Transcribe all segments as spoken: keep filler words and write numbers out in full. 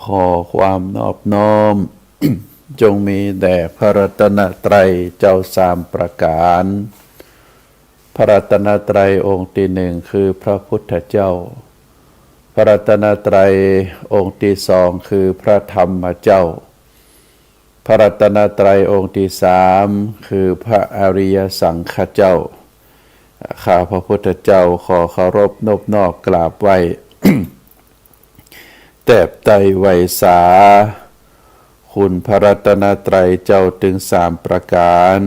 ขอความนอบน้อม จงมีแด่พระรัตนตรัยเจ้าสามประก๋าน พระรัตนตรัยองค์ตี้หนึ่งคือพระพุทธเจ้า พระรัตนตรัยองค์ตี้สองคือพระธรรมเจ้า พระรัตนตรัยองค์ตี้สามคือพระอริยสังฆเจ้า ข้าพระพุทธเจ้าขอเคารพนบนอบกราบไหว้ แตบไตร่ไหว้สา คุณพระรัตนตรัยเจ้าตึงสามประก๋าน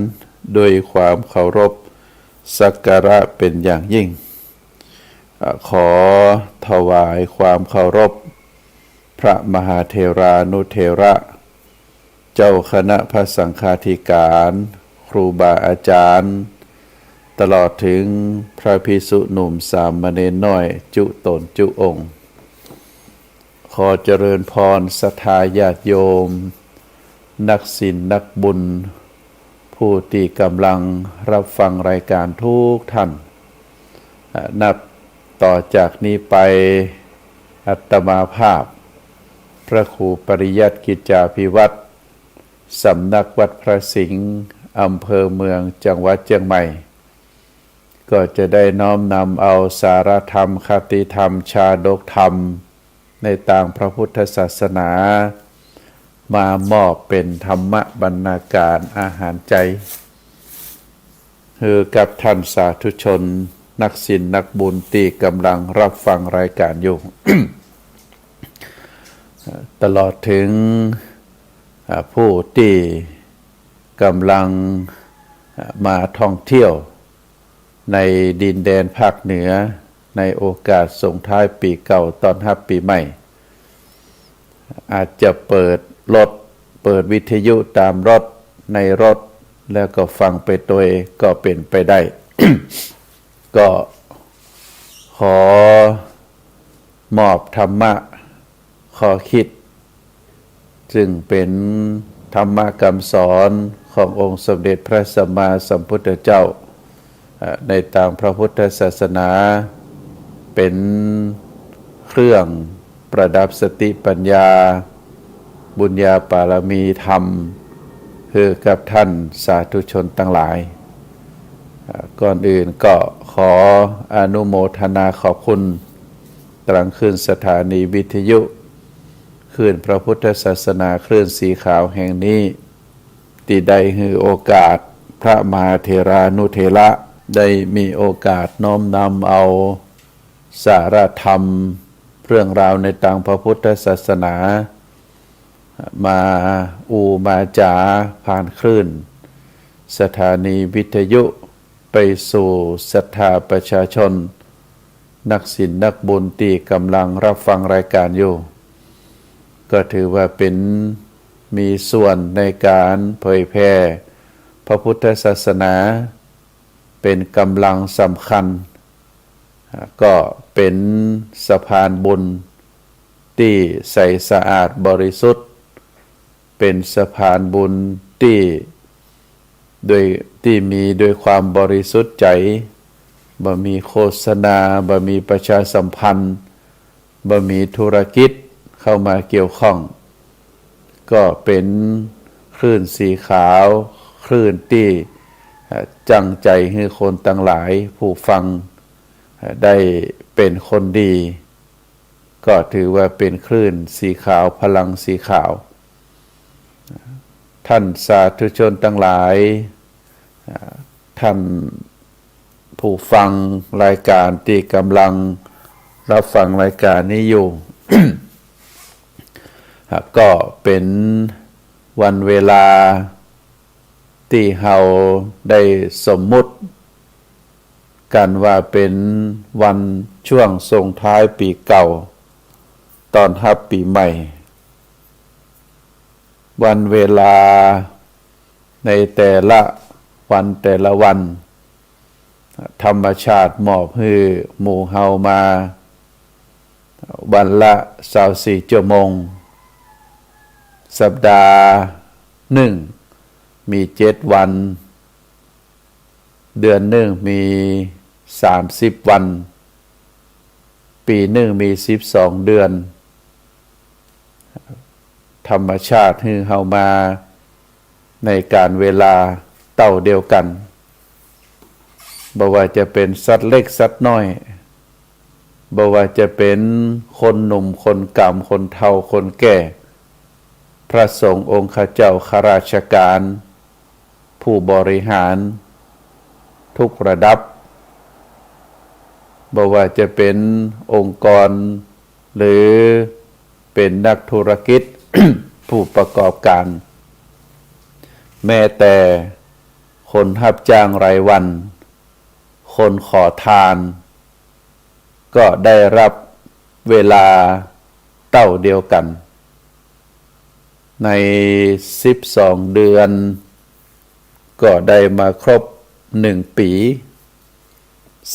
ด้วยความเคารพสักการะเป๋นอย่างยิ่ง ขอถวายความเคารพ พระมหาเถรานุเถระ เจ้าคณะพระสังฆาธิการ ครูบาอาจารย์ ตลอดถึงพระภิกษุหนุ่มสามเณรน้อยจุ๊ต๋นจุ๊องค์ ขอเจริญพรศรัทธาญาติโยม นักศีลนักบุญ ผู้ตี้ก๋ำลังรับฟังรายการทุกท่าน อ่ะ นับต่อจากนี้ไป อาตมาภาพ พระครูปริยัติกิจจาภิวัฒน์ สำนักวัดพระสิงห์ อำเภอเมือง จังหวัดเจียงใหม่ ก็จะได้น้อมนำเอาสาระธรรม คติธรรม ชาดกธรรม ในตางพระพุทธศาสนา มามอบเป๋นธรรมบรรณาการอาหารใจ๋ หื้อกับท่านสาธุชน นักศีลนักบุญตี้ก๋ำลังรับฟังรายการอยู่ ตลอดถึง อ่า ผู้ตี้ก๋ำลัง อ่า มาท่องเที่ยว ในดินแดนภาคเหนือ ในโอกาสส่งท้ายปี๋เก่าต้อนฮับปี๋ใหม่ อาจจะเปิดรถ เปิดวิทยุต๋ามรถ ในรถ แล้วก็ฟังไปตวยก็เป๋นไปได้ ก็ขอมอบธรรมะ ข้อคิด ซึ่งเป๋นธรรมะกำสอนขององค์สมเด็จพระสัมมาสัมพุทธเจ้า เอ่อ ในตางพระพุทธศาสนา เป๋นเครื่องประดับสติปัญญา บุญญาปารมีธรรม หื้อกับท่านสาธุชนตังหลาย เอ่อ ก่อนอื่นก็ขออนุโมทนาขอบคุณ ตางคลื่นสถานีวิทยุ คลื่นพระพุทธศาสนา คลื่นสีขาวแห่งนี้ ตี้ได้หื้อโอกาสพระมหาเถรานุเถระ ได้มีโอกาสน้อมนำเอาสาระธรรม เรื่องราวในตางพระพุทธศาสนา มาอู้มาจ๋าผ่านคลื่นสถานีวิทยุ ไปสู่ศรัทธาประชาชน นักศีลนักบุญตี้ก๋ำลังรับฟังรายการอยู่ ก็ถือว่าเป๋น มีส่วนในก๋านเผยแผ่พระพุทธศาสนา เป๋นก๋ำลังสำคัญ อ่า ก็เป๋นสะพานบุญตี้ใสสะอาดบริสุทธิ์ เป๋นสะพานบุญตี้ โดย ตี้มีโดยความบริสุทธิ์ใจ๋ บ่มีโฆษณา บ่มีประชาสัมพันธ์ บ่มีธุรกิจเข้ามาเกี่ยวข้อง ก็เป๋นคลื่นสีขาว คลื่นตี้ เอ่อ จั่งใจ๋หื้อคนตังหลายผู้ฟัง เอ่อ ได้เป๋นคนดี ก็ถือว่าเป๋นคลื่นสีขาว พลังสีขาว ท่านสาธุชนตังหลาย อ่า ท่านผู้ฟังรายการตี้ก๋ำลังรับฟังรายการนี้อยู่ อ่า ก็เป๋นวันเวลา ตี้เฮาได้สมมุติกั๋นว่าเป๋นวันช่วงส่งท้ายปี๋เก่า ต้อนฮับปี๋ใหม่ วันเวลาในแต่ละวันแต่ละวัน ธรรมชาติมอบหื้อหมู่เฮามา วันละซาวสี่ชั่วโมง สัปดาห์นึ่งมีเจ็ดวัน เดือนนึ่งมีสามสิบวัน ปีนึ่งมีสิบสองเดือน ธรรมชาติหื้อเฮามาในก๋าลเวลาเต้าเดียวกั๋น บ่ว่าจะเป๋นสัตว์เล็กสัตว์น้อย บ่ว่าจะเป๋นคนหนุ่มคนก๋ำ คนเฒ่าคนแก่ พระสงฆ์องค์ข้าเจ้าข้าราชก๋าน ผู้บริหารทุกระดับ บ่ว่าจะเป๋นองค์กร หรือเป๋นนักธุรกิจ ผู้ประกอบก๋าน แม้แต่คนฮับจ้างรายวัน คนขอทาน ก็ได้ฮับเวลาเต้าเดียวกั๋น ในสิบสองเดือน ก็ได้มาครบหนึ่งปี๋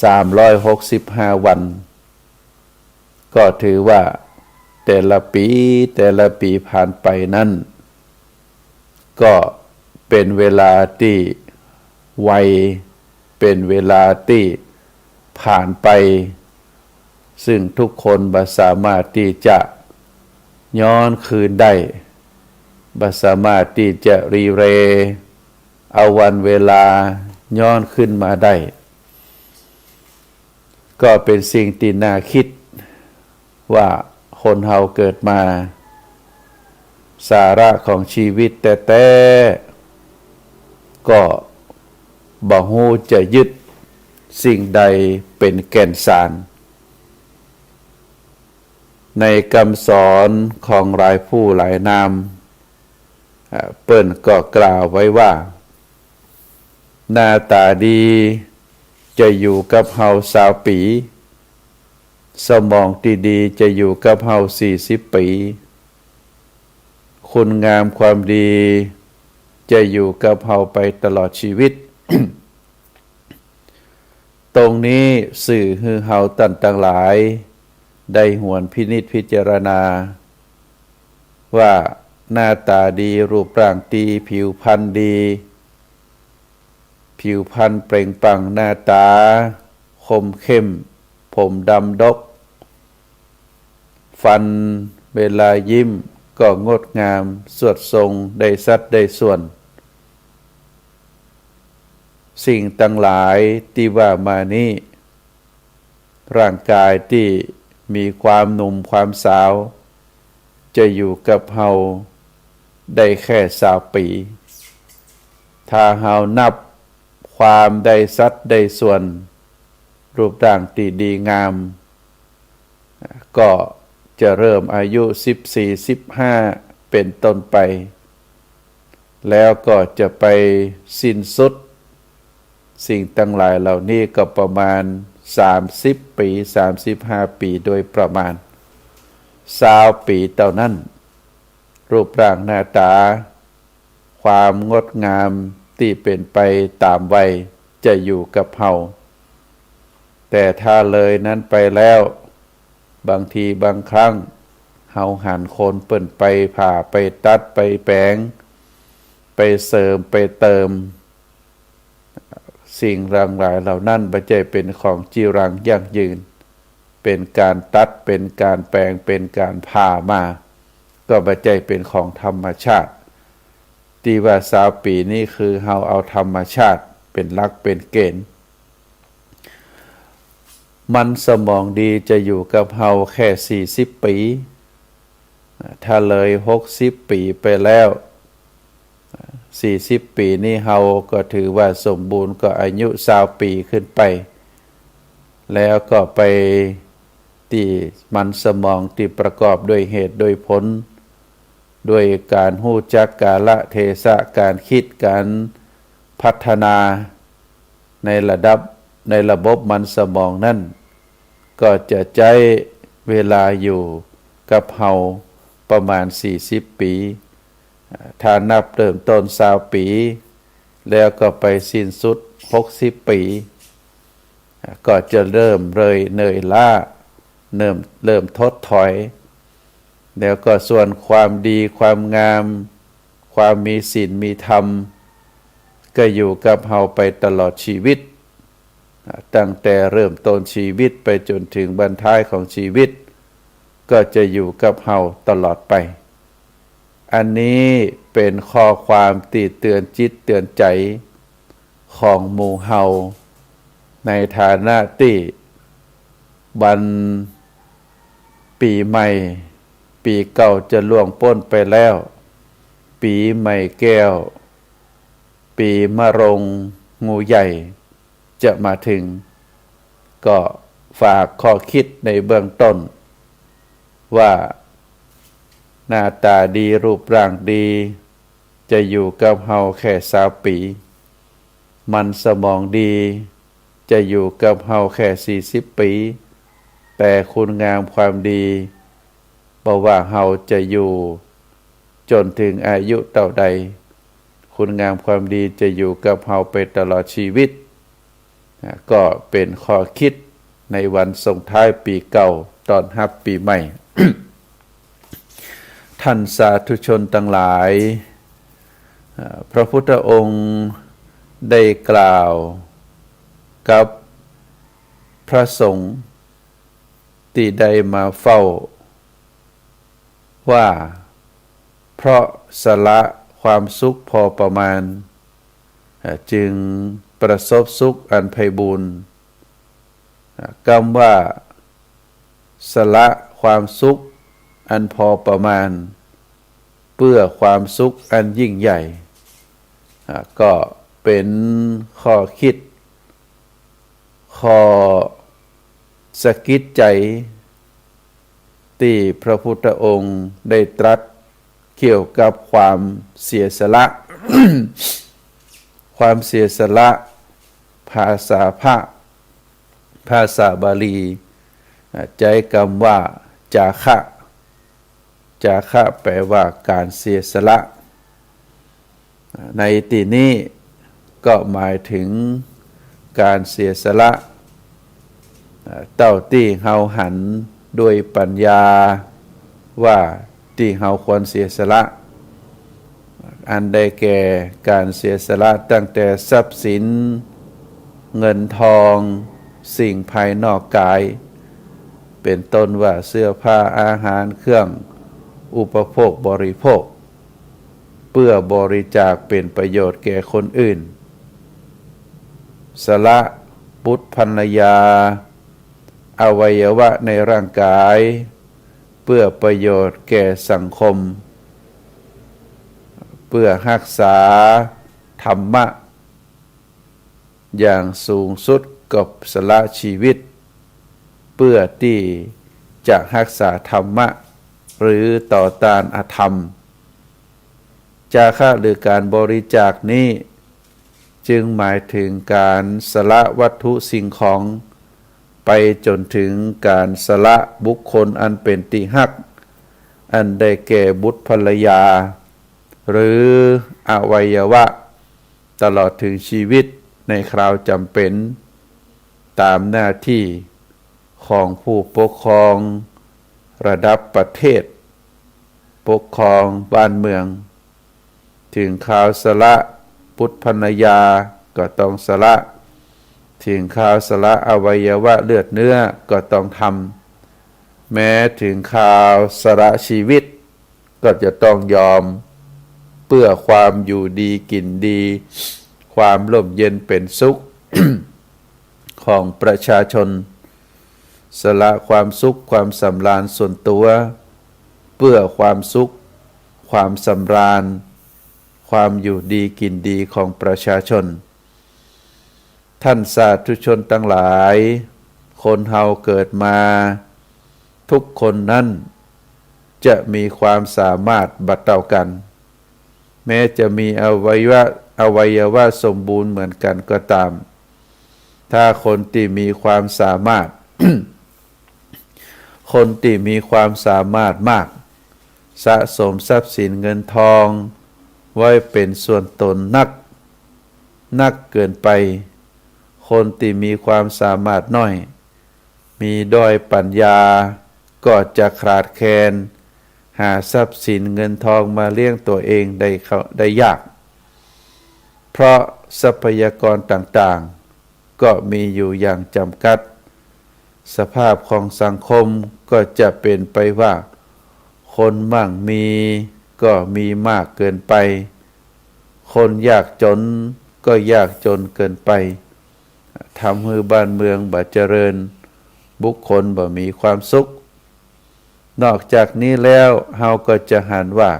สามร้อยหกสิบห้าวัน ก็ถือว่าแต่ละปี๋ แต่ละปี๋ผ่านไปนั้น ก็เป๋นเวลาตี้ไว เป๋นเวลาตี้ผ่านไป ซึ่งทุกคนบ่สามารถตี้จะย้อนคืนได้ บ่สามารถตี้จะรีเลย์เอาวันเวลาย้อนขึ้นมาได้ ก็เป๋นสิ่งตี้น่าคิดว่าคนเฮาเกิดมา สาระของชีวิตแต๊ๆ ก็บ่ฮู้จะยึดสิ่งใดเป๋นแก่นสาร ในกำสอนของหลายผู้หลายนาม อ่า เปิ้นก็กล่าวไว้ว่า หน้าต๋าดีจะอยู่กับเฮาซาวปี๋ สมองตี้ดีจะอยู่กับเฮาสี่สิบปี๋ คุณงามความดีจะอยู่กับเฮาไปตลอดชีวิต ตรงนี้สื่อหื้อเฮาต้านตังหลายได้หวนพินิจพิจารณา ว่าหน้าต๋าดี รูปร่างดี ผิวพรรณดี ผิวพรรณเปล่งปลั่ง หน้าต๋าคมเข้ม ผมดำดก ฟันเวลายิ้มก็งดงาม สวดทรงได้สัดได้ส่วน สิ่งตังหลายตี้ว่ามานี้ ร่างก๋ายตี้มีความหนุ่มความสาว จะอยู่กับเฮาได้แค่ซาวปี๋ ถ้าเฮานับความได้สัดได้ส่วน รูปร่างตี้ดีงาม ก็จะเริ่มอายุสิบสี่ สิบห้า เป๋นต้นไป แล้วก็จะไปสิ้นสุด สิ่งตังหลายเหล่านี้ก็ประมาณสามสิบปี๋ สามสิบห้าปี๋ โดยประมาณ ซาวปี๋เต้านั้น รูปร่างหน้าต๋า ความงดงามตี้เป๋นไปต๋ามวัยจะอยู่กับเฮา แต่ถ้าเลยนั้นไปแล้ว บางทีบางครั้ง เฮาหันคนเปิ้นไปผ่า ไปตัด ไปแป๋ง ไปเสริม ไปเติม สิ่งตังหลายเหล่านั้นบ่ใจ้เป๋นของจีรังยั่งยืน เป๋นก๋านตัด เป๋นก๋านแป๋ง เป๋นก๋านผ่ามา ก็บ่ใจ้เป๋นของธรรมชาติ ตี้ว่าซาวปี๋นี้คือเฮาเอาธรรมชาติเป๋นหลักเป๋นเก๋ณฑ์ มันสมองดีจะอยู่กับเฮาแค่สี่สิบปี๋ ถ้าเลยหกสิบปี๋ไปแล้ว สี่สิบปี๋นี้เฮาก็ถือว่าสมบูรณ์ ก็อายุซาวปี๋ขึ้นไป แล้วก็ไปตี้มันสมองตี้ประกอบด้วยเหตุด้วยผล ด้วยก๋านฮู้จักกาละเทศะ ก๋านกึ๊ด ก๋านพัฒนาในระดับ ในระบบมันสมองนั้น ก็จะใจ๊เวลาอยู่กับเฮาประมาณสี่สิบปี๋ ถ้านับเริ่มต้นซาวปี๋ แล้วก็ไปสิ้นสุดหกสิบปี๋ ก็จะเริ่มเลยเหนื่อยล้า เริ่ม เริ่มถดถอย แล้วก็ส่วนความดีความงาม ความมีศีลมีธรรม ก็อยู่กับเฮาไปตลอดชีวิต ตั้งแต่เริ่มต้นชีวิตไปจ๋นถึงบั้นท้ายของชีวิต ก็จะอยู่กับเฮาตลอดไป อ อันนี้เป๋นข้อความตี้เตื๋อนจิตเตื๋อนใจ๋ของหมู่เฮา ในฐานะตี้วันปี๋ใหม่ ปี๋เก่าจะล่วงป๊นไปแล้ว ปี๋ใหม่แก้ว ปี๋มะโรงงูใหญ่จะมาเถิง ก็ฝากข้อคิดในเบื้องต้นว่า หน้าต๋าดีรูปร่างดี จะอยู่กับเฮาแค่ซาวปี๋ มันสมองดี จะอยู่กับเฮาแค่สี่สิบปี๋ แต่คุณงามความดี บ่ว่าเฮาจะอยู่จ๋นเถิงอายุเต้าใด คุณงามความดีจะอยู่กับเฮาไปตลอดชีวิต นะ ก็เป๋นข้อคิดในวันส่งท้ายปี๋เก่า ต้อนฮับปี๋ใหม่ ท่านสาธุชนตังหลาย เอ่อ พระพุทธองค์ได้กล่าวกับพระสงฆ์ตี้ได้มาเฝ้า ว่า เพราะสละความสุขพอประมาณ เอ่อ จึงประสบสุขอันไพบูลย์ เอ่อ กำว่า สละความสุขอันพอประมาณ เปื้อความสุขอันยิ่งใหญ่ เอ่อ ก็เป๋นข้อคิด ข้อสะกิดใจ๋ ตี้พระพุทธองค์ได้ตรัสเกี่ยวกับความเสียสละ ความเสียสละ ภาษาพระ ภาษาบาลี อ่า ใจ๊กำว่า จาคะ จาคะแป๋ว่าก๋านเสียสละ ในตี้นี้ก็หมายเถิงก๋านเสียสละ เอ่อ เต้าตี้เฮาหันด้วยปัญญาว่าตี้เฮาควรเสียสละ อันได้แก่ก๋านเสียสละตั้งแต่ทรัพย์สิน เงินทอง สิ่งภายนอกกาย เป๋นต้นว่าเสื้อผ้า อาหาร เครื่องอุปโภคบริโภค เปื้อบริจาคเป๋นประโยชน์แก่คนอื่น สละบุตรภรรยา อวัยวะในร่างกาย เปื้อประโยชน์แก่สังคม เปื้อฮักษาธรรมะ อย่างสูงสุดก็สละชีวิต เปื้อตี้จะฮักษาธรรมะ หรือต่อต้านอธรรม จาคะหรือก๋านบริจาคนี้ จึงหมายเถิงก๋านสละวัตถุสิ่งของ ไปจ๋นเถิงก๋านสละบุคคลอันเป๋นตี้ฮัก อันได้แก่บุตรภรรยา หรืออวัยวะ ตลอดเถิงชีวิตในคราวจ๋ำเป๋น ต๋ามหน้าตี้ของผู้ปกครองระดับประเทศ ปกครองบ้านเมือง เถิงคราวสละบุตรภรรยาก็ต้องสละ เถิงคราวสละอวัยวะเลือดเนื้อก็ต้องทำ แม้เถิงคราวสละชีวิตก็จะต้องยอม เปื้อความอยู่ดีกิ๋นดี ความร่มเย็นเป๋นสุข ของประชาชน สละความสุขความสำราญส่วนตั๋ว เปื้อความสุข ความสำราญ ความอยู่ดีกิ๋นดีของประชาชน ท่านสาธุชนตังหลาย คนเฮาเกิดมาทุกคนนั้นจะมีความสามารถบ่เต้ากั๋น แม้จะมีอวัยวะ อวัยวะสมบูรณ์เหมือนกั๋นก็ต๋าม ถ้าคนตี้มีความสามารถ คนตี้มีความสามารถมาก สะสมทรัพย์สินเงินทองไว้เป๋นส่วนต๋นนัก นักเกิ๋นไป คนตี้มีความสามารถน้อย มีด้อยปั๋ญญา ก็จะขาดแคลน หาทรัพย์สินเงินทองมาเลี้ยงตั๋วเองได้เข้า ได้ยาก เพราะทรัพยากรต่างๆ ก็มีอยู่อย่างจ๋ำกัด สภาพของสังคมก็จะเป๋นไปว่า คนมั่งมี ก็มีมากเกินไป คนยากจ๋นก็ยากจ๋นเกินไป ทำหื้อบ้านเมืองบ่เจริญ บุคคลบ่มีความสุข นอกจากนี้แล้วเฮาก็จะหันว่า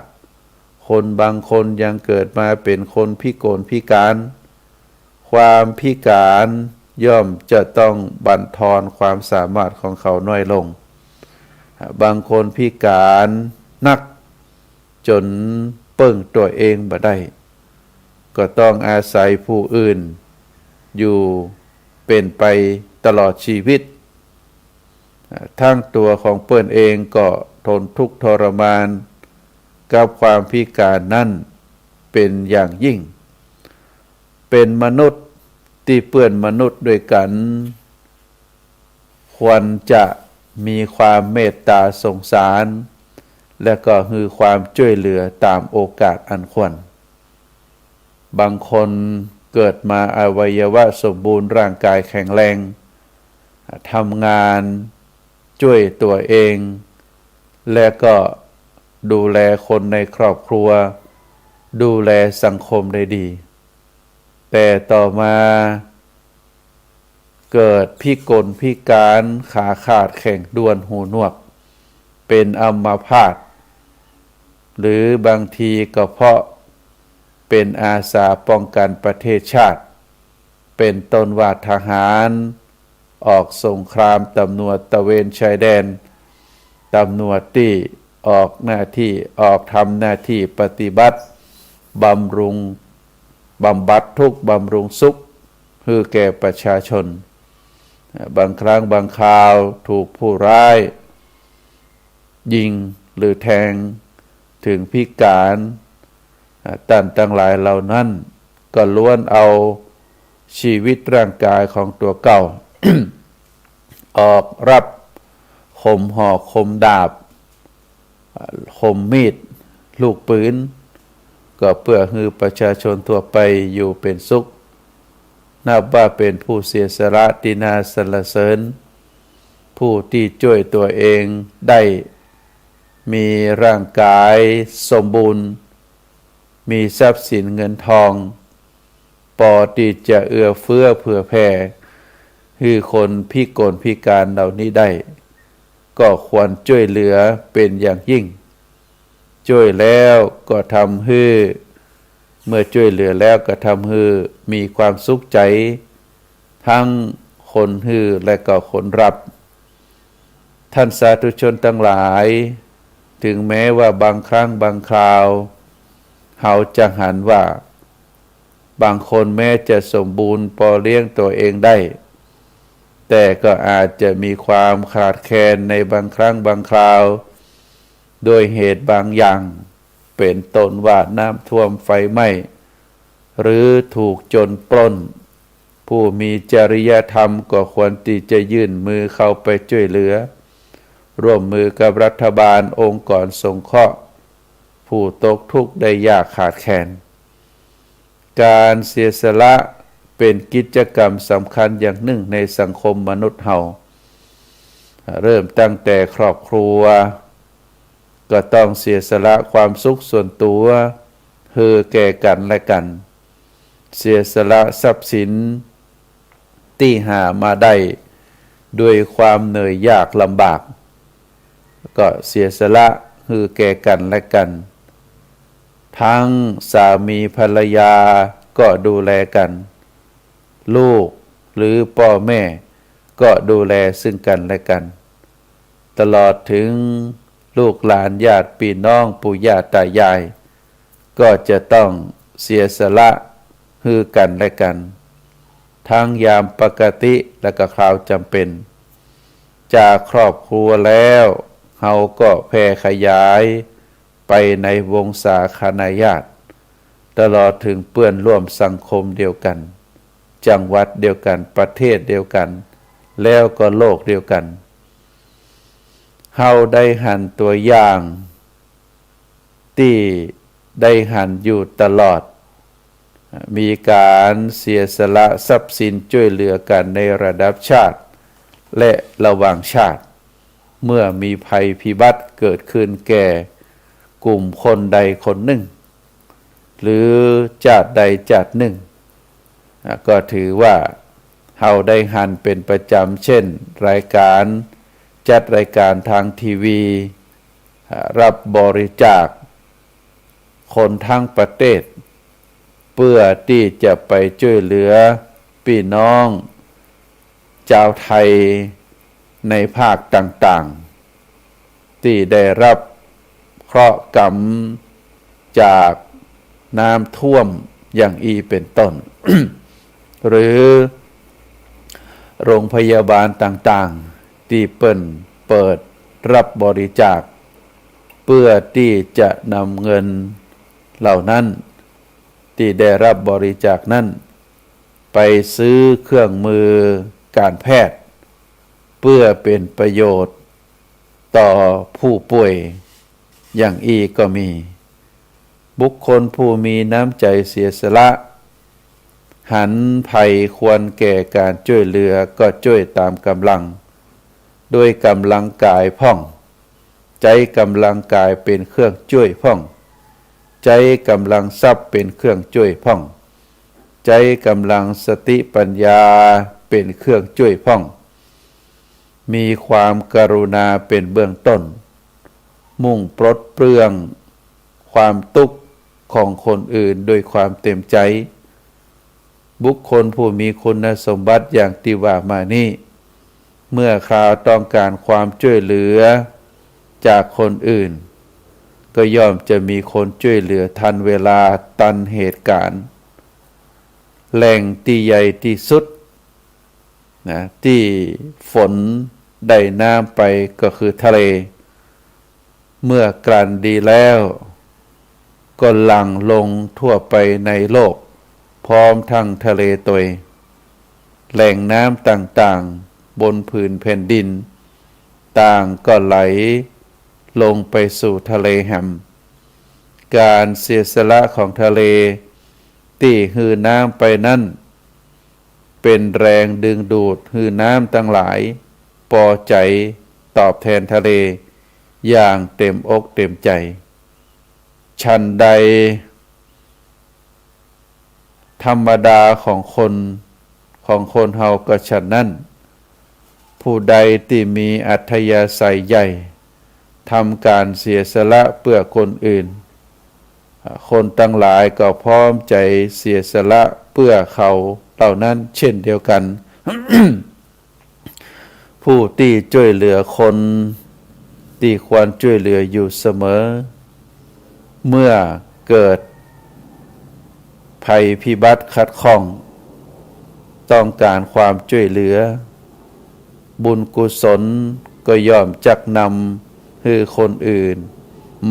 คนบางคนยังเกิดมาเป๋นคนพิกลพิการ ความพิการย่อมจะต้องบั่นทอนความสามารถของเขาน้อยลง บางคนพิการนัก จ๋นเปิ้งตั๋วเองบ่ได้ ก็ต้องอาศัยผู้อื่นอยู่เป๋นไปตลอดชีวิต ทั้งตั๋วของเปิ้นเองก็ทนทุกข์ทรมานกับความพิการนั้นเป๋นอย่างยิ่ง เป๋นมนุษย์ตี้เปื้อนมนุษย์ด้วยกั๋น ควรจะมีความเมตต๋าสงสาร และก็หื้อความจ้วยเหลือต๋ามโอกาสอันควร บางคนเกิดมาอวัยวะสมบูรณ์ ร่างกายแข็งแรง ทำงานจ้วยตั๋วเอง และก็ดูแลคนในครอบครัว ดูแลสังคมได้ดี แต่ต่อมา เกิดพิกลพิการ ขาขาดแขนด้วนหูหนวก เป๋นอัมพาต หรือบางทีก็เพราะเป๋นอาสาป้องกั๋นประเทศชาติ เป๋นต้นว่าทหาร ออกสงคราม ตำรวจตระเวนชายแดน ตำรวจตี้ออกหน้าตี้ ออกทำหน้าตี้ปฏิบัติ บำรุง บำบัดทุกข์บำรุงสุขหื้อแก่ประชาชน บางครั้งบางคราวถูกผู้ร้ายยิงหรือแทงถึงพิการ ต้านตังหลายเหล่านั้นก็ล้วนเอาชีวิตร่างกายของตั๋วเก่า ออกรบคมหอกคมดาบ คมมีด ลูกปืน ก็เปื้อหื้อประชาชนทั่วไปอยู่เป๋นสุข นับว่าเป๋นผู้เสียสละตี้น่าสรรเสริญ ผู้ตี้จ้วยตั๋วเองได้ มีร่างกายสมบูรณ์ มีทรัพย์สินเงินทอง ปอตี้จะเอื้อเฟื้อเผื่อแผ่หื้อคนพิกลพิการเหล่านี้ได้ ก็ควรจ้วยเหลือเป๋นอย่างยิ่ง จ้วยแล้วก็ทำหื้อ เมื่อจ้วยเหลือแล้วก็ทำหื้อมีความสุขใจ๋ ทั้งคนหื้อและก็คนฮับ ท่านสาธุชนตังหลาย ถึงแม้ว่าบางครั้งบางคราว เฮาจะหันว่า บางคนแม้จะสมบูรณ์ปอเลี้ยงตั๋วเองได้ แต่ก็อาจจะมีความขาดแคลนในบางครั้งบางคราว ด้วยเหตุบางอย่าง เป๋นต้นว่าน้ำท่วมไฟไหม้ หรือถูกโจรปล้น ผู้มีจริยธรรมก็ควรตี้จะยื่นมือเข้าไปจ้วยเหลือ ร่วมมือกับรัฐบาลองค์กรสงเคราะห์ ผู้ตกทุกข์ได้ยากขาดแคลน ก๋านเสียสละเป๋นกิจกรรมสำคัญอย่างนึ่งในสังคมมนุษย์เฮา เริ่มตั้งแต่ครอบครัว ก็ต้องเสียสละความสุขส่วนตั๋วหื้อแก่กั๋นและกั๋น เสียสละทรัพย์สินตี้หามาได้ด้วยความเหนื่อยยากลำบาก ก็เสียสละหื้อแก่กั๋นและกั๋น ทั้งสามีภรรยาก็ดูแลกั๋น ลูกหรือป้อแม่ก็ดูแลซึ่งกั๋นและกั๋น ตลอดถึงลูกหลานญาติปี้น้องปู่ย่าต๋ายาย ก็จะต้องเสียสละหื้อกั๋นและกั๋น ทั้งยามปกติและก็คราวจ๋ำเป๋น จากครอบครัวแล้ว เฮาก็แผ่ขยายไปในวงศาคณาญาติ ตลอดถึงเปื้อนร่วมสังคมเดียวกั๋น จังหวัดเดียวกั๋น ประเทศเดียวกั๋น แล้วก็โลกเดียวกั๋น เฮาได้หันตั๋วอย่าง ตี้ได้หันอยู่ตลอด มีก๋านเสียสละทรัพย์สินจ้วยเหลือกั๋นในระดับชาติ และระหว่างชาติ เมื่อมีภัยพิบัติเกิดขึ้นแก่ กลุ่มคนใดคนนึ่ง หรือจ้าดใดจ้าดนึ่ง อ่ะ ก็ถือว่าเฮาได้หันเป๋นประจ๋ำ เจ้น รายก๋าน จัดรายก๋านตางทีวี อ่ะ ฮับบริจ๋าคคนตึงประเตศ เปื้อตี้จะไปจ้วยเหลือปี้น้องจาวไทยในภาคต่างๆ ตี้ได้ฮับเคราะห์ก๋รรมจากน้ำท่วมอย่างอี้เป๋นต้น หรือโรงพยาบาลต่างๆ ตี้เปิ้นเปิดฮับบริจ๋าค เปื้อตี้จะนำเงินเหล่านั้น ตี้ได้ฮับบริจ๋าคนั้น ไปซื้อเครื่องมือก๋านแพทย์ เปื้อเป๋นประโยชน์ต่อผู้ป่วยอย่างอี้ก็มี บุคคลผู้มีน้ำใจ๋เสียสละ หันใผควรแก่ก๋านจ้วยเหลือก็จ้วยต๋ามก๋ำลัง ด้วยก๋ำลังก๋ายพ่อง ใจ๊ก๋ำลังก๋ายเป๋นเครื่องจ้วยพ่อง ใจ๊ก๋ำลังทรัพย์เป๋นเครื่องจ้วยพ่อง ใจ๊ก๋ำลังสติปัญญาเป๋นเครื่องจ้วยพ่อง มีความกรุณาเป๋นเบื้องต้น มุ่งปลดเปลื้องความตุ๊กข์ของคนอื่นด้วยความเต็มใจ๋ บุคคลผู้มีคุณสมบัติอย่างตี้ว่ามานี้ เมื่อคราวต้องก๋านความจ้วยเหลือจากคนอื่น ก็ย่อมจะมีคนจ้วยเหลือตันเวลาตันเหตุก๋ารณ์ แหล่งตี้ใหญ่ตี้สุด นะ ตี้ฝนได้น้ำไปก็คือทะเล เมื่อกลั่นดีแล้ว ก็หลั่งลงทั่วไปในโลก พร้อมตึงทะเลตวย แหล่งน้ำต่างๆ บนผืนแผ่นดิน ต่างก็ไหลลงไปสู่ทะเลแหม ก๋านเสียสละของทะเล ตี้หื้อน้ำไปนั้น เป๋นแรงดึงดูดหื้อน้ำตังหลายปอใจ๋ตอบแตนทะเลอย่างเต๋มอกเต๋มใจ๋ ฉันใด ธรรมดาของคน ของคนเฮาก็ฉันนั้น ผู้ใดตี้มีอัธยาศัยใหญ่ ทำก๋านเสียสละเปื้อคนอื่น คนตังหลายก็พร้อมใจ๋เสียสละเปื้อเขาเหล่านั้นเช่นเดียวกั๋น ผู้ตี้จ้วยเหลือคนตี้ควรจ้วยเหลืออยู่เสมอ เมื่อเกิดภัยพิบัติขัดข้อง ต้องก๋านความจ้วยเหลือ บุญกุศลก็ย่อมจักนำหื้อคนอื่น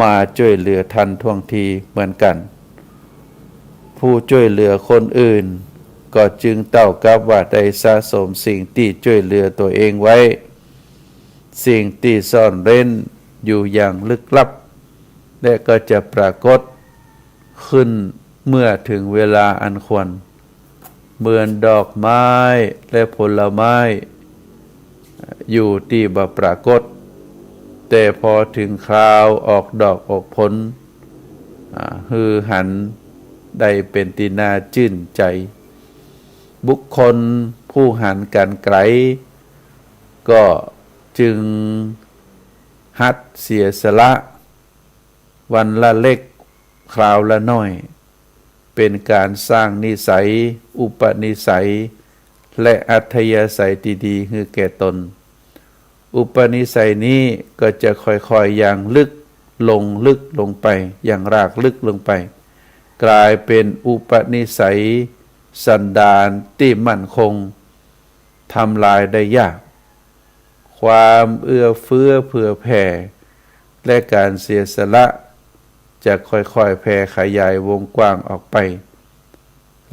มาจ้วยเหลือตันท่วงทีเหมือนกั๋น ผู้จ้วยเหลือคนอื่น ก็จึงเต้ากับว่าได้สะสมสิ่งตี้จ้วยเหลือตั๋วเองไว้ สิ่งตี้ซ่อนเร้นอยู่อย่างลึกลับ และก็จะปรากฏขึ้นเมื่อถึงเวลาอันควร เหมือนดอกไม้และผลไม้ อยู่ตี้บ่ปรากฏ แต่พอถึงคราวออกดอกออกผล อ่า หื้อหันได้เป๋นตี้น่าจื้นใจ๋ บุคคลผู้หันก๋านไก๋ ก็จึงหัดเสียสละ วันละเล็ก คราวละน้อย เป๋นก๋านสร้างนิสัย อุปนิสัย และอัธยาศัยตี้ดีหื้อแก่ตน อุปนิสัยนี้ก็จะค่อยๆ หยั่งลึกลง ลึกลงไป หยั่งรากลึกลงไป ก๋ายเป๋นอุปนิสัย สันดานตี้มั่นคง ทำลายได้ยาก ความเอื้อเฟื้อเผื่อแผ่ และก๋านเสียสละ จะค่อยๆ แผ่ขยายวงกว้างออกไป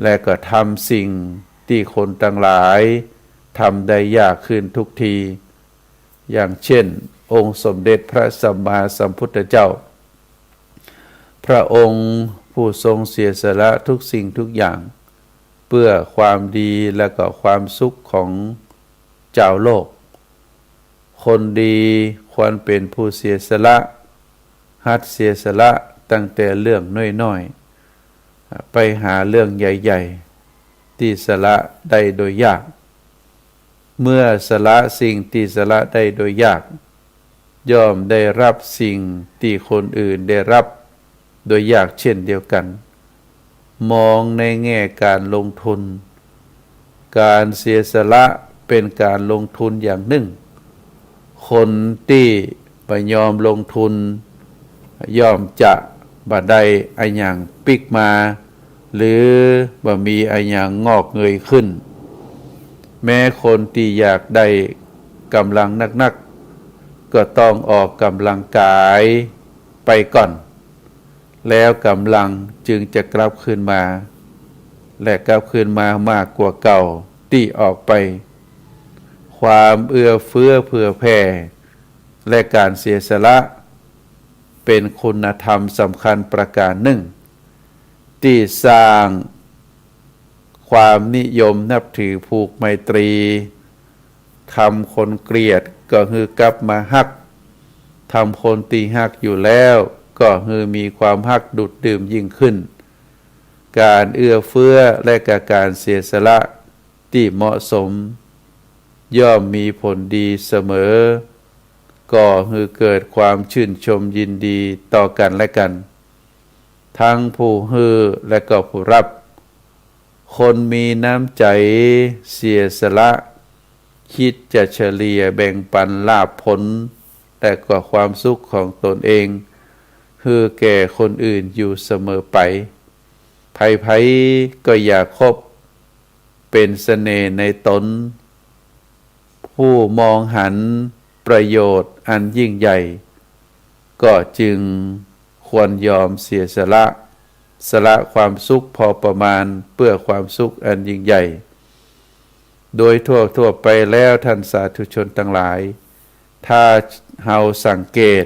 และก็ทำสิ่งตี้คนตังหลายทำได้ยากขึ้นทุกที อย่างเช่น องค์สมเด็จพระสัมมาสัมพุทธเจ้า พระองค์ผู้ทรงเสียสละทุกสิ่งทุกอย่าง เปื้อความดีและก็ความสุขของจาวโลก คนดีควรเป๋นผู้เสียสละ หัดเสียสละตั้งแต่เรื่องน้อยๆ ไปหาเรื่องใหญ่ๆ ตี้สละได้โดยยาก เมื่อสละสิ่งตี้สละได้โดยยาก ย่อมได้รับสิ่งตี้คนอื่นได้รับโดยยากเช่นเดียวกัน มองในแง่ก๋านลงทุน ก๋านเสียสละเป๋นก๋านลงทุนอย่างนึ่ง คนตี้บ่ยอมลงทุน ย่อมจะบ่ได้อะหยังปิ๊กมา หรือบ่มีอะหยังงอกเงยขึ้น แม้คนตี้อยากได้ก๋ำลังนักๆ ก็ต้องออกก๋ำลังกายไปก่อน แล้วก๋ำลังจึงจะกลับคืนมา และกลับคืนมามากกว่าเก่าตี้ออกไป ความเอื้อเฟื้อเผื่อแผ่ และก๋านเสียสละ เป๋นคุณธรรมสำคัญประก๋านนึ่ง ตี้สร้างความนิยมนับถือผูกไมตรี ทำคนเกลียดก็หื้อกลับมาฮัก ทำคนตี้ฮักอยู่แล้วก็หื้อมีความฮักดูดดื่มยิ่งขึ้น ก๋านเอื้อเฟื้อและก็ก๋านเสียสละตี้เหมาะสม ย่อมมีผลดีเสมอ ก่อหื้อเกิดความชื่นชมยินดีต่อกั๋นและกั๋น ทั้งผู้หื้อและก็ผู้ฮับ คนมีน้ำใจ๋เสียสละ คิดจะเฉลี่ยแบ่งปันลาภผล และก็ความสุขของตนเอง หื้อแก่คนอื่นอยู่เสมอไป ใผๆ ก็อยากคบ เป๋นเสน่ห์ในตน ผู้มองหันประโยชน์อันยิ่งใหญ่ ก็จึงควรยอมเสียสละ สละความสุขพอประมาณเปื้อความสุขอันยิ่งใหญ่ โดยทั่วๆ ไปแล้วท่านสาธุชนตังหลาย ถ้าเฮาสังเกต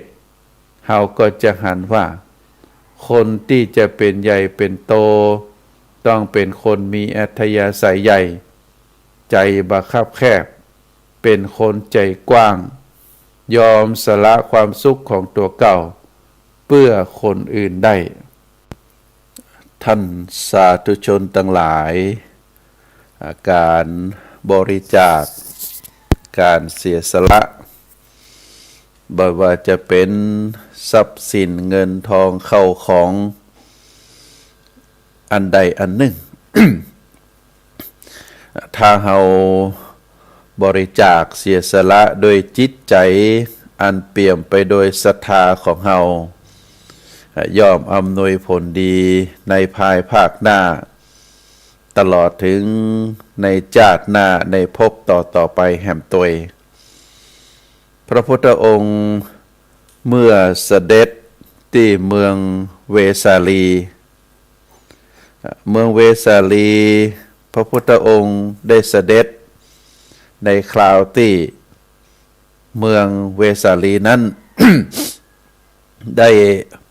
เฮาก็จะหันว่า คนตี้จะเป๋นใหญ่เป๋นโต ต้องเป๋นคนมีอัธยาศัยใหญ่ ใจ๋บ่คับแคบ เป๋นคนใจ๋กว้าง ยอมสละความสุขของตั๋วเก่า เปื้อคนอื่นได้ ท่านสาธุชนตังหลาย อ่า ก๋านบริจาค ก๋านเสียสละ บ่ว่าจะเป๋นทรัพย์สินเงินทองเข้าของอันใดอันนึ่ง ถ้าเฮาบริจาคเสียสละโดยจิตใจ๋อันเปี่ยมไปโดยศรัทธาของเฮา ย่อมอำนวยผลดีในภายภาคหน้า ตลอดเถิงในจาติหน้าในภพต่อๆ ไปแหมตวย พระพุทธองค์เมื่อเสด็จตี้เมืองเวสาลี เมืองเวสาลี พระพุทธองค์ได้เสด็จในคราวตี้เมืองเวสาลีนั้น ได้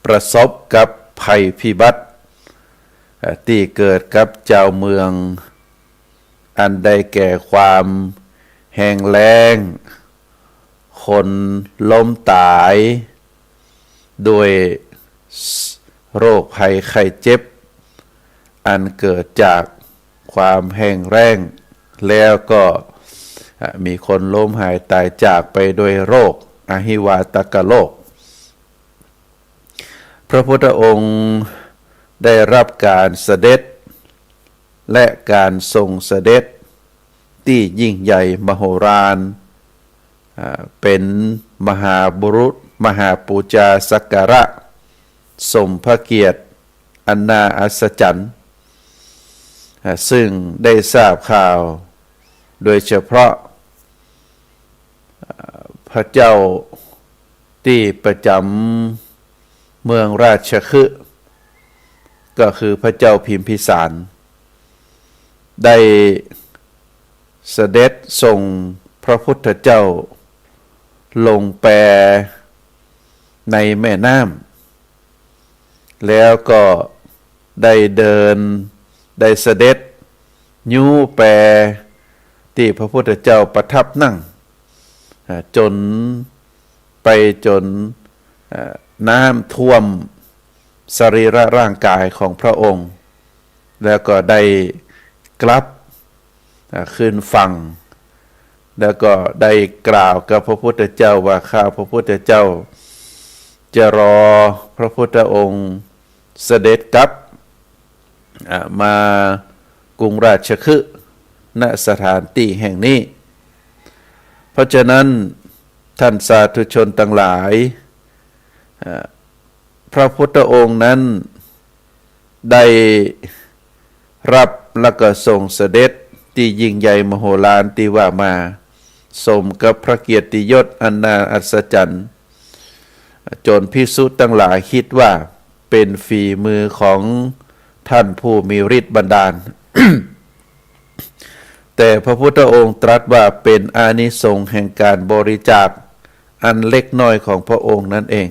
ประสบกับภัยพิบัติ เอ่อ ตี้เกิดกับจาวเมือง อันได้แก่ความแห้งแล้ง คนล้มต๋าย ด้วยโรคภัยไข้เจ็บ อันเกิดจากความแห้งแล้ง แล้วก็ อ่ะ มีคนล้มหายต๋ายจากไปโดยโรคอหิวาตกโรค พระพุทธองค์ได้รับก๋านเสด็จ และก๋านทรงเสด็จตี้ยิ่งใหญ่มโหฬาร อ่า เป๋นมหาบุรุษ มหาปูจาสักการะ สมพระเกียรติอันน่าอัศจรรย์ อ่า ซึ่งได้ทราบข่าว โดยเฉพาะ อ่า พระเจ้าตี้ประจ๋ำเมืองราชคฤห์ ก็คือพระเจ้าพิมพิสาร ได้เสด็จส่งพระพุทธเจ้าลงแปในแม่น้ำ แล้วก็ได้เดิน ได้เสด็จยู้แปตี้พระพุทธเจ้าประทับนั่ง อ่า จ๋น ไปจ๋น น้ำท่วมสรีระร่างกายของพระองค์ แล้วก็ได้กลับ อ่า ขึ้นฝั่ง แล้วก็ได้กล่าวกับพระพุทธเจ้าว่า ข้าพระพุทธเจ้าจะรอพระพุทธองค์เสด็จกลับ อ่า มากรุงราชคฤห์ ณ สถานตี้แห่งนี้ เพราะฉะนั้นท่านสาธุชนตังหลาย อ่า พระพุทธองค์นั้นได้รับแล้วก็ทรงเสด็จตี้ยิ่งใหญ่มโหฬารตี้ว่ามา สมกับพระเกียรติยศอันน่าอัศจรรย์ จนภิกษุตังหลายคิดว่าเป๋นฝีมือของท่านผู้มีฤทธิ์บันดาล แต่พระพุทธองค์ตรัสว่าเป๋นอานิสงส์แห่งการบริจาคอันเล็กน้อยของพระองค์นั่นเอง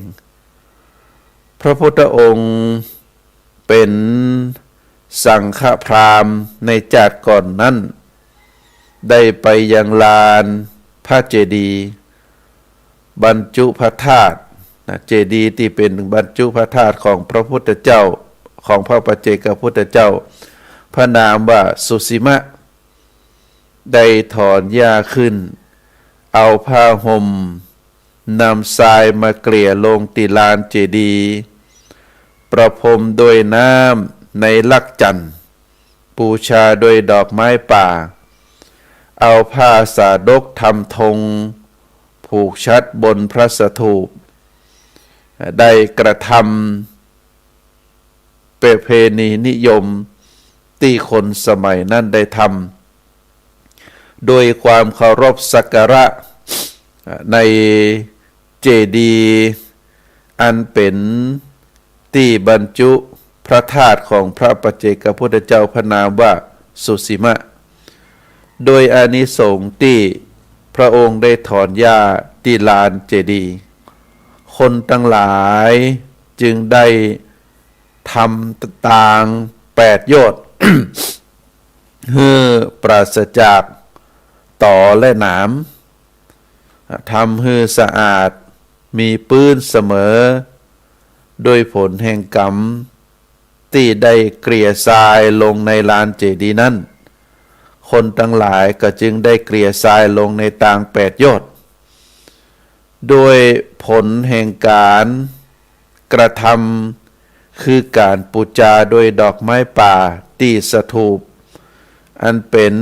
พระพุทธองค์เป๋นสังฆพราหมณ์ในจาติก่อนนั้น ได้ไปยังลานพระเจดีย์บรรจุพระธาตุนะ เจดีย์ตี้เป๋นบรรจุพระธาตุของพระพุทธเจ้า ของพระปัจเจกพุทธเจ้า พระนามว่าสุสิมะ ได้ถอนหญ้าขึ้น เอาผ้าห่ม นำทรายมาเกลี่ยลงตี้ลานเจดีย์ ประพรมด้วยน้ำในลักจั่น บูชาด้วยดอกไม้ป่า เอาผ้าสาดกทำธง ผูกฉัตรบนพระสถูป ได้กระทำ ประเพณีนิยมตี้คนสมัยนั้นได้ทำ โดยความเคารพสักการะในเจดีย์อันเป๋นตี้บรรจุพระธาตุของพระปัจเจกพุทธเจ้าพระนามว่าสุสิมะ โดยอานิสงส์ตี้พระองค์ได้ถอนหญ้าตี้ลานเจดีย์ คนตังหลายจึงได้ทำตางแปดโยชน์ หื้อปราศจากตอและหนาม ทำหื้อสะอาดมีปื๊นเสมอ โดยผลแห่งกรรมตี้ได้เกลี่ยทรายลงในลานเจดีย์นั้น คนตังหลายก็จึงได้เกลี่ยทรายลงในตางแปดโยชน์ โดยผลแห่งการกระทำคือการปู๋จาโดยดอกไม้ป่าตี้สถูป อันเป๋น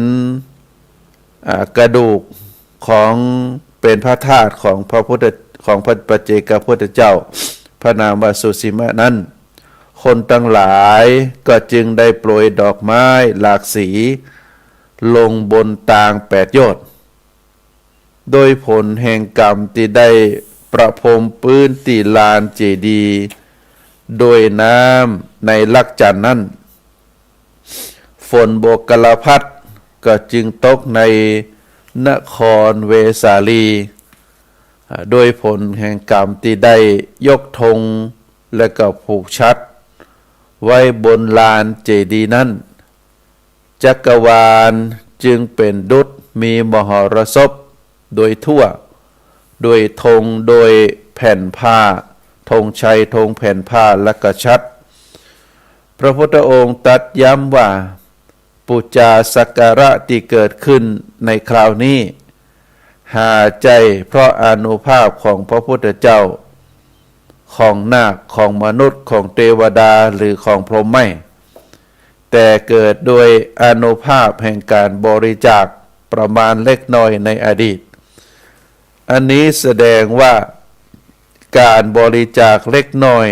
อ่า กระดูกของ เป๋นพระธาตุของพระพุทธ ของพระปัจเจกพุทธเจ้า พระนามว่าสุสิมะนั้น คนตังหลายก็จึงได้โปรยดอกไม้หลากสีลงบนตางแปดโยชน์ โดยผลแห่งกรรมตี้ได้ประพรมปื๊นตี้ลานเจดีย์โดยน้ำในลักจั่นนั้น ฝนโบกกลพัดก็จึงตกในนครเวสาลี อ่า โดยผลแห่งกรรมตี้ได้ยกธงและก็ผูกฉัตรไว้บนลานเจดีย์นั้น จักรวาลจึงเป๋นดุจมีมหรสพโดยทั่ว โดยธง โดยแผ่นผ้า ธงชัย ธงแผ่นผ้า และก็ฉัตร พระพุทธองค์ตรัสย้ำว่า ปู๋จาสักการะตี้เกิดขึ้นในคราวนี้ หาใจ้เพราะอานุภาพของพระพุทธเจ้า ของนาค ของมนุษย์ ของเตวดา หรือของพรหมไม่ แต่เกิดโดยอานุภาพแห่งการบริจาคประมาณเล็กน้อยในอดีต อันนี้แสดงว่าการบริจาคเล็กน้อย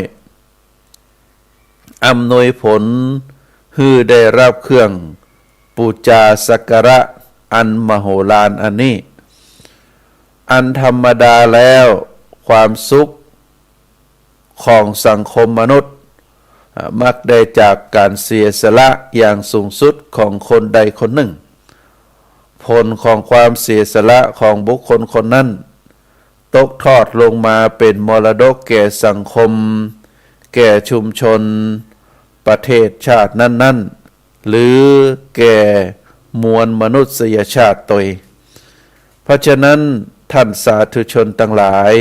อำนวยผลหื้อได้รับเครื่องปู๋จาสักการะอันมโหฬารอันนี้ อันธรรมดาแล้วความสุขของสังคมมนุษย์ อ่า มักได้จากการเสียสละอย่างสูงสุดของคนใดคนหนึ่ง ผลของความเสียสละของบุคคลคนนั้น ตกทอดลงมาเป๋นมรดกแก่สังคม แก่ชุมชน ประเทศชาตินั้นๆ หรือแก่มวลมนุษยชาติตวย เพราะฉะนั้นท่านสาธุชนตังหลาย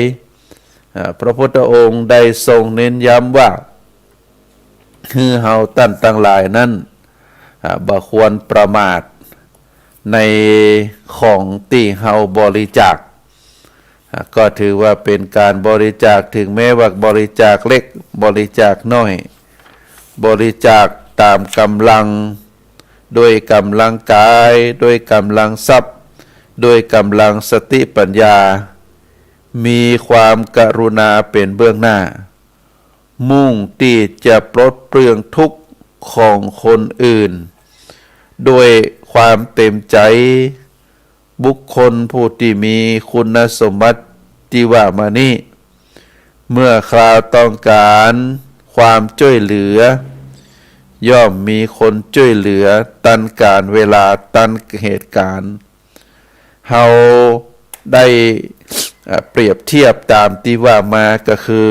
อ่า พระพุทธองค์ได้ทรงเน้นย้ำว่า หื้อเฮาต้านตังหลายนั้น อ่า บ่ควรประมาทในของตี้เฮาบริจาค อ่า ก็ถือว่าเป๋นก๋านบริจาค เถิงแม้ว่าบริจาคเล็ก บริจาคน้อย บริจาคต๋ามก๋ำลัง โดยก๋ำลังก๋าย โดยก๋ำลังทรัพย์ โดยก๋ำลังสติปัญญา มีความกรุณาเป๋นเบื้องหน้า มุ่งตี้จะปลดเปลื้องทุกข์ของคนอื่น ด้วยความเต๋มใจ๋ บุคคลผู้ตี้มีคุณสมบัติตี้ว่ามานี้ เมื่อคราวต้องก๋านความจ้วยเหลือ ย่อมมีคนจ้วยเหลือตันก๋าลเวลาตันเหตุก๋ารณ์ เฮาได้ เอ่อ เปรียบเทียบต๋ามตี้ว่ามาก็คือ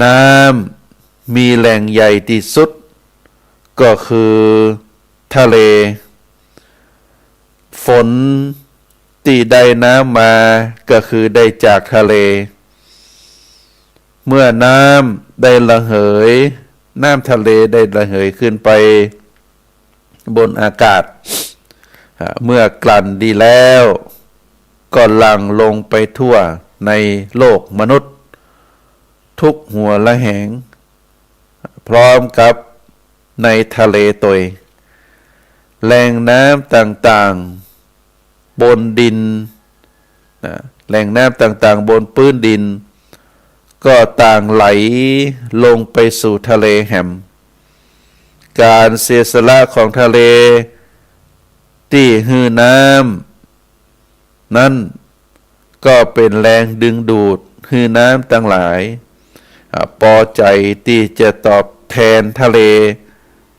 น้ำมีแหล่งใหญ่ตี้สุดก็คือทะเล ฝนตี้ได้น้ำมาก็คือได้จากทะเล เมื่อน้ำได้ระเหย น้ำทะเลได้ระเหยขึ้นไปบนอากาศ อ่า เมื่อกลั่นดีแล้ว ก็หลั่งลงไปทั่วในโลกมนุษย์ ทุกหัวระแหง พร้อมกับในทะเลตวย แหล่งน้ำต่างๆ บนดิน นะ แหล่งน้ำต่างๆ บนพื้นดิน ก็ต่างไหลลงไปสู่ทะเลแหม ก๋านเสียสละของทะเลตี้หื้อน้ำ นั้นก็เป๋นแรงดึงดูดหื้อน้ำตังหลาย อ่า ปอใจ๋ตี้จะตอบแตนทะเล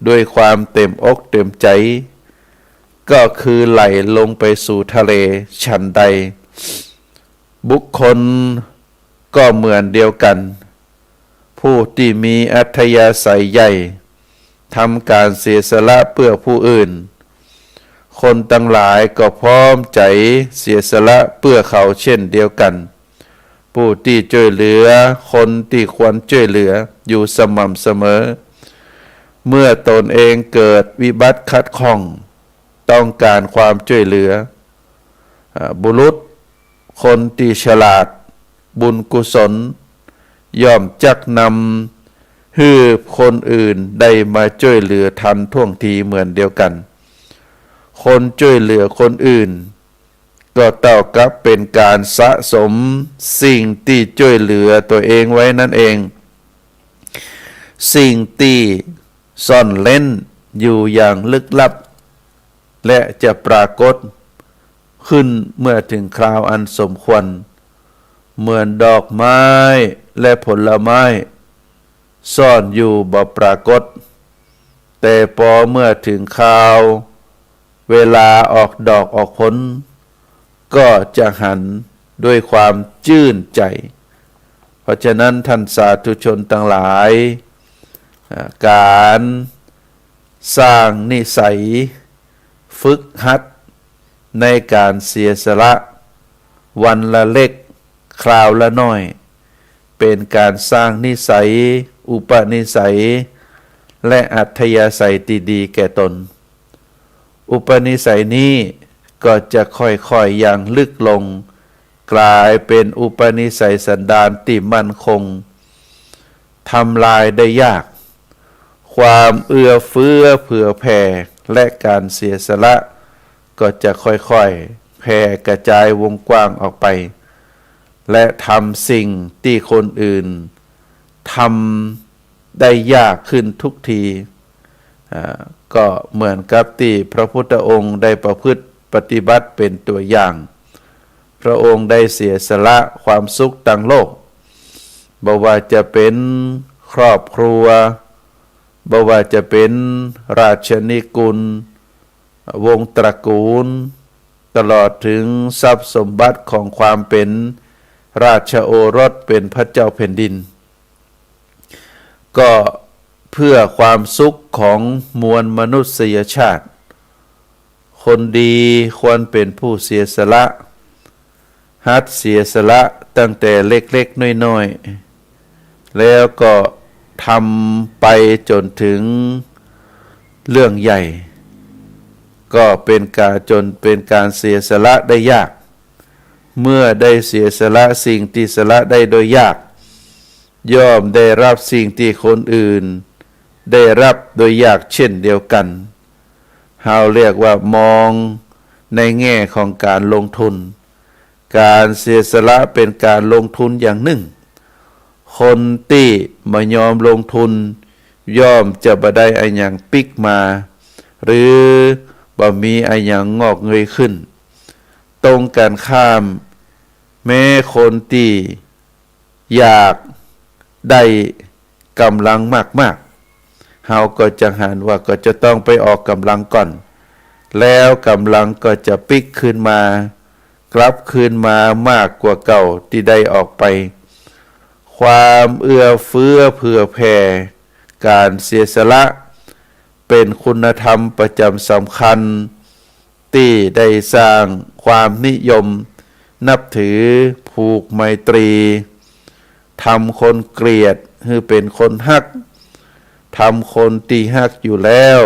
ด้วยความเต๋มอกเต๋มใจ๋ ก็คือไหลลงไปสู่ทะเลฉันใด บุคคลก็เหมือนเดียวกั๋น ผู้ตี้มีอัธยาศัยใหญ่ ทำก๋านเสียสละเปื้อผู้อื่น คนตังหลายก็พร้อมใจ๋เสียสละเปื้อเขาเช่นเดียวกั๋น ผู้ตี้จ้วยเหลือคนตี้ควรจ้วยเหลืออยู่สม่ำเสมอ เมื่อต๋นเองเกิดวิบัติขัดข้อง ต้องก๋านความจ้วยเหลือ อ่า บุรุษคนตี้ฉลาด บุญกุศล ย่อมจักนำหื้อคนอื่นได้มาจ้วยเหลือทันท่วงทีเหมือนเดียวกั๋น คนจ้วยเหลือคนอื่น ก็เต้ากับเป๋นก๋านสะสมสิ่งตี้จ้วยเหลือตั๋วเองไว้นั้นเอง สิ่งตี้ซ่อนเล้นอยู่อย่างลึกลับ และจะปรากฏขึ้นเมื่อเถิงคราวอันสมควร เหมือนดอกไม้และผลไม้ ซ่อนอยู่บ่ปรากฏ แต่ปอเมื่อเถิงคราว เวลาออกดอกออกผล ก็จะหันด้วยความจื้นใจ๋ เพราะฉะนั้นท่านสาธุชนตังหลาย อ่า ก๋านสร้างนิสัย ฝึกหัดในก๋านเสียสละ วันละเล็ก คราวละน้อย เป๋นก๋านสร้างนิสัย อุปนิสัย และอัธยาศัยตี้ดีแก่ต๋น อุปนิสัยนี้ก็จะค่อยๆ หยั่งลึกลง ก๋ายเป๋นอุปนิสัยสันดานตี้มั่นคง ทำลายได้ยาก ความเอื้อเฟื้อเผื่อแผ่และก๋านเสียสละ ก็จะค่อยๆ แผ่กระจายวงกว้างออกไป และทำสิ่งตี้คนอื่นทำได้ยากขึ้นทุกที อ่า ก็เหมือนกับตี้พระพุทธองค์ได้ประพฤติปฏิบัติเป๋นตั๋วอย่าง พระองค์ได้เสียสละความสุขตังโลก บ่ว่าจะเป๋นครอบครัว บ่ว่าจะเป๋นราชนิกุล วงศ์ตระกูล ตลอดเถิงทรัพย์สมบัติของความเป๋นราชโอรสเป๋นพระเจ้าแผ่นดิน ก็เพื่อความสุขของมวลมนุษยชาติ คนดีควรเป๋นผู้เสียสละ หัดเสียสละตั้งแต่เล็กๆ น้อยๆ แล้วก็ทำไปจ๋นถึงเรื่องใหญ่ ก็เป๋นก๋านจ๋นเป๋นก๋านเสียสละได้ยาก เมื่อได้เสียสละสิ่งตี้สละได้โดยยาก ย่อมได้ฮับสิ่งตี้คนอื่นได้ฮับโดยยากเช่นเดียวกั๋น เฮาเรียกว่ามองในแง่ของก๋านลงทุน ก๋านเสียสละเป๋นก๋านลงทุนอย่างนึ่ง คนตี้บ่ยอมลงทุน ย่อมจะบ่ได้อะหยังปิ๊กมา หรือบ่มีอะหยังงอกเงยขึ้น ตรงกั๋นข้าม แม้คนตี้อยากได้ก๋ำลังมากๆ เฮาก็จะหันว่าก็จะต้องไปออกก๋ำลังก่อน แล้วก๋ำลังก็จะปิ๊กคืนมา กลับคืนมามากกว่าเก่าตี้ได้ออกไป ความเอื้อเฟื้อเผื่อแผ่ ก๋านเสียสละ เป๋นคุณธรรมประจ๋ำสำคัญ ตี้ได้สร้างความนิยมนับถือ ผูกไมตรี ทำคนเกลียดหื้อเป๋นคนฮัก ทำคนตี้ฮักอยู่แล้ว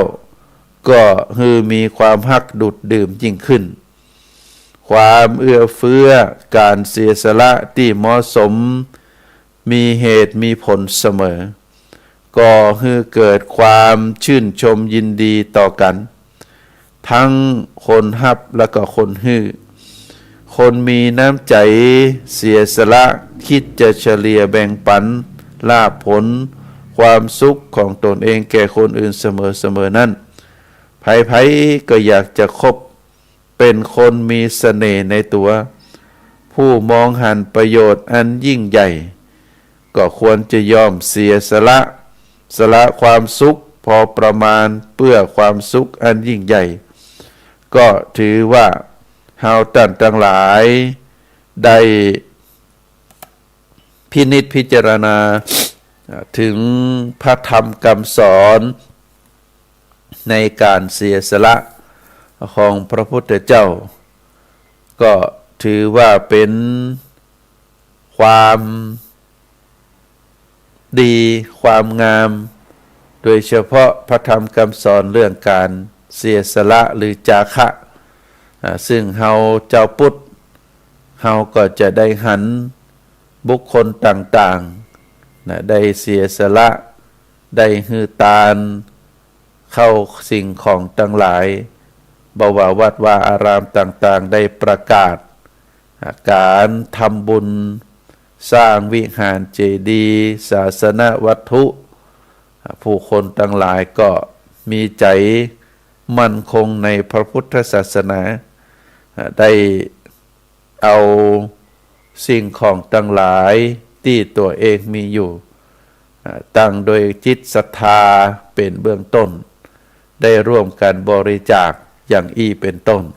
ก็หื้อมีความฮักดูดดื่มยิ่งขึ้น ความเอื้อเฟื้อ ก๋านเสียสละตี้เหมาะสม มีเหตุมีผลเสมอ ก่อหื้อเกิดความชื่นชมยินดีต่อกั๋น ตึงคนฮับและก็คนหื้อ คนมีน้ำใจ๋เสียสละ กึ๊ดจะเฉลี่ยแบ่งปั๋นลาภผล ความสุขของตนเองแก่คนอื่นเสมอๆ นั้น ใผๆ ก็อยากจะคบ เป๋นคนมีเสน่ห์ในตั๋ว ผู้มองหันประโยชน์อันยิ่งใหญ่ ก็ควรจะยอมเสียสละ สละความสุขพอประมาณเปื้อความสุขอันยิ่งใหญ่ ก็ถือว่าเฮาต้านตังหลายได้พินิจพิจารณา เอ่อ เถิงพระธรรมกำสอนในก๋านเสียสละของพระพุทธเจ้า ก็ถือว่าเป๋นความดีความงาม โดยเฉพาะพระธรรมกำสอนเรื่องก๋านเสียสละหรือจาคะ อ่า ซึ่งเฮาจาวพุทธ เฮาก็จะได้หันบุคคลต่างๆ นะ ได้เสียสละ ได้หื้อตาน เข้าสิ่งของตังหลาย บ่ว่าวัดวาอารามต่างๆ ได้ประกาศ อ่า ก๋านทำบุญ สร้างวิหารเจดีย์ ศาสนวัตถุ อ่า ผู้คนตังหลายก็มีใจ๋มั่นคงในพระพุทธศาสนา อ่า ได้เอาสิ่งของตังหลายตี้ตั๋วเองมีอยู่ อ่า ตั้งโดยจิตศรัทธาเป๋นเบื้องต้น ได้ร่วมกั๋นบริจาคอย่างอี้เป๋นต้น